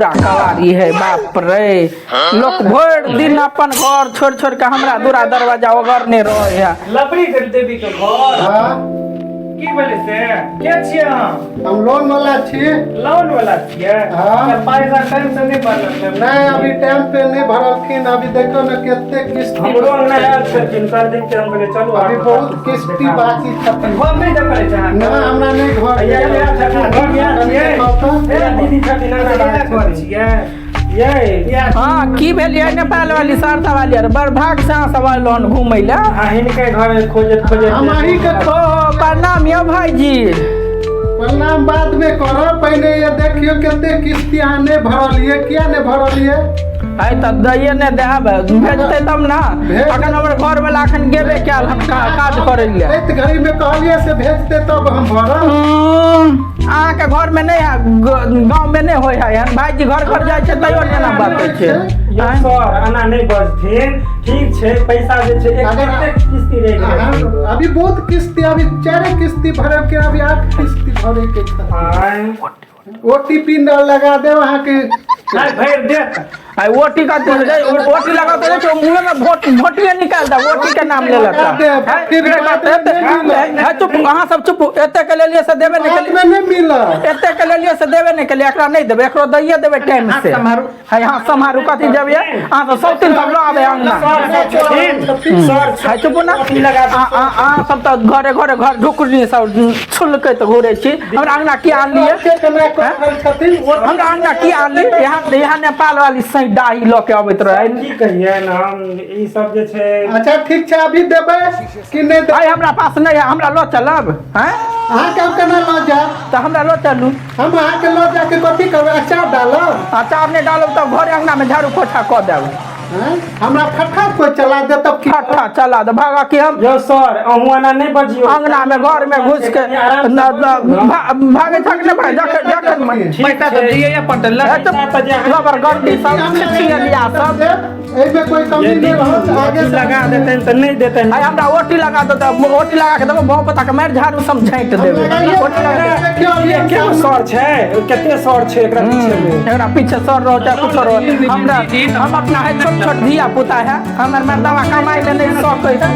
कवारी है। बाप रे, लोक भरि दिन अपन घर छोड़ि छोड़ि के हमरा दूरा दरवाजा ओगरने रहे है। लबड़ी देवी के घर। हाँ। की भेलै से? के छियै अहाँ? हम लोन वाला छी। लोन वाला छियै? हाँ। तऽ पैसा टाइम से नहि भरलक? नहीं, अभी टाइम पे नहीं भरलखिन। अभी देखो ना कितने किस्ती। हमरो अंगना आयल छथिन सर दिन के, हम कहलियै चलू। अभी बहुत किस्ती बाकी छथिन। घर नहि देखल छै अहाँके? ना, हमरा नहीं घर। भैया आयल छथिन, घर मे आयल छियै? ए, दीदी छथिन, अंगना घर छियै यै? हाँ, की भेल ये नेपाल वाली, सहरसा वाली? आर बड़ भाग से अहाँ सब आयल हन घूमै लए। आ हिनके घर खोजैत खोजैत। हम अहीं के। ओ, प्रणाम यौ भाईजी। प्रणाम बाद में करब, पहले ये देखियो कते किस्ती अहाँ नहीं भरलिए। किया नहीं भरलिए? आइ तऽ दैये नहि देब, भेजतै तब ने। अखन हमर घर वाला अखन गेबे कयल हन काज करै लए। राति घड़ी में कहलिए से भेजते तब हम भरब। अहाँके घर में नहि है, गाँव में नहि होइ है एहन। भाईजी घर घर जाइ छै तैयो नहि एना बात होइ छै। यौ सर, एना नहि बजथिन, ठीक छै? पैसा जे छै एक कतेक किस्ती रहि गेलै? अभी बहुत किस्ती, अभी चारे किस्ती भरे के, अभी 8 किस्ती भरे के छै। आँय। ओटीपी न लगा देब अहाँके। नहि भरि देत। आइ ओटी का ओटी लगा तऽ छै मुँहे में भोट भोटिए निकालि दे, ओटी के नाम ले लेता। लगा देब, फिर बाद में नहीं मिलत। है, चुप, अहाँ सब चुप। एते के लेलिए से देबे नहि बाद केलिए। में नहीं मिलत। एते के लेलिए से देबे नहि केलिए। एकरा नहि देबै, एकरो दैये देबै टाइम से। है, हाँ, सम्हारू। कथी देबै अहाँ सब? सौतीन सब लऽ आबै अंगना। सर सब छथिन सर। है, चुप ना। ओटी लगा दे। अहाँ सब तऽ घरे घरे घर ढुकनी सब छुलकैत घुरै छी। हमरा अंगना की आनलियै? के केना कऽ रहल छथिन? हमरा अंगना की आनली? यहाँ यहाँ नेपाल वाली सही डाही लऽ के अबैत रहै। की कहियै ने हम, ई सब जे छै। अच्छा, ठीक छै, अभी देबै कि नहि देबै? आइ हमरा पास नहि है, हमरा लऽ चलब? हैं? अहाँके हम केना लऽ जायब? तऽ हमरा लऽ चलू। हम अहाँके लऽ जाके कथी करबै? अचार डालब? अचार नहि डालब तऽ घरे अंगना मे झाड़ू पोछा कऽ देब। हैं? हमरा फट्ठा कोइ चला दे तब की? ठट्ठा चला दे, भागा कि हम। यौ सर, अहूँ एना नहि बजियौ। अंगना में घर में घुस के कनि आराम से बजियौ। भागे छक ने भाई, जखन जखन मन। ठीक पैसा छै। तऽ दियै पटेल। है चुप, रबर गड्डी सब छिछियलिया सब। एहिमे कोई कमी यदि नहि रहत आगे ओटी से। लगा देतनि तऽ नहि देतनि। आइ हमरा ओटी लगा दो तऽ ओटी लगा के देबो, भौं पता के मारि झाड़ू सब झाँटि देबै। ओटी लगा दे। देखियौ, अभी हम के सर छै? कते सर छै एकरा पीछे मे? एकरा पीछे सर रहो चाहे कुछो रहो, हमरा हम अपना है छोट छोट धिया पुता है, हमर मर्दवा कमाइ में नहीं सकै है।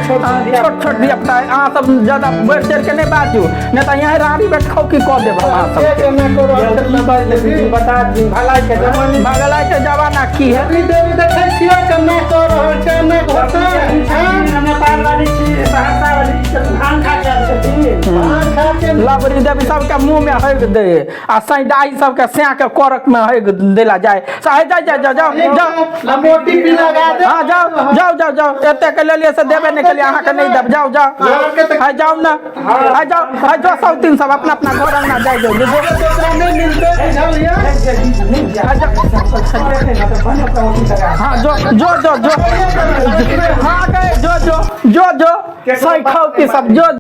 छोट छोट धिया पुता है। अहाँ सब ज्यादा बढ़ि चढ़ि के नहि बाजू, नहि तऽ यहाँ रानी बैठ खौकी कऽ देब अहाँ के सबके। केना कऽ रहल यौ, छथिन? की बाजै बता दी, भलाई के जमाना। भगलाइ के जमाना की है? अभी देवी देखै छियै केना कऽ रहल छै, एना होतै? हैं? नेपाल वाली छी, सहरसा वाली छी, धान खा के आयल छथिन। भात खा के। लबरी देवी सबके मुंह में हगि दे आ सैडाई सबके सैं के करक में हगि देला जाय। जाय जाय जाय जाओ जाओ। हम ओटीपी लगा दे। हाँ, जाओ जाओ जाओ जाओ। एते के लेलिए से देबे नहि केलिए, अहाँके नहि देब। जाओ जाओ। अहाँके तऽ है, जाओ ना, है, जाओ, है, जो सब तीन सब अपना अपना घर अंगना जाय जाओ जो। ओकरा नहि मिलतै, बुझलियै? है, जाओ। हाँ, जो जो जो जो, हाँ गए, जो जो जो जो सही खाओ की सब जो।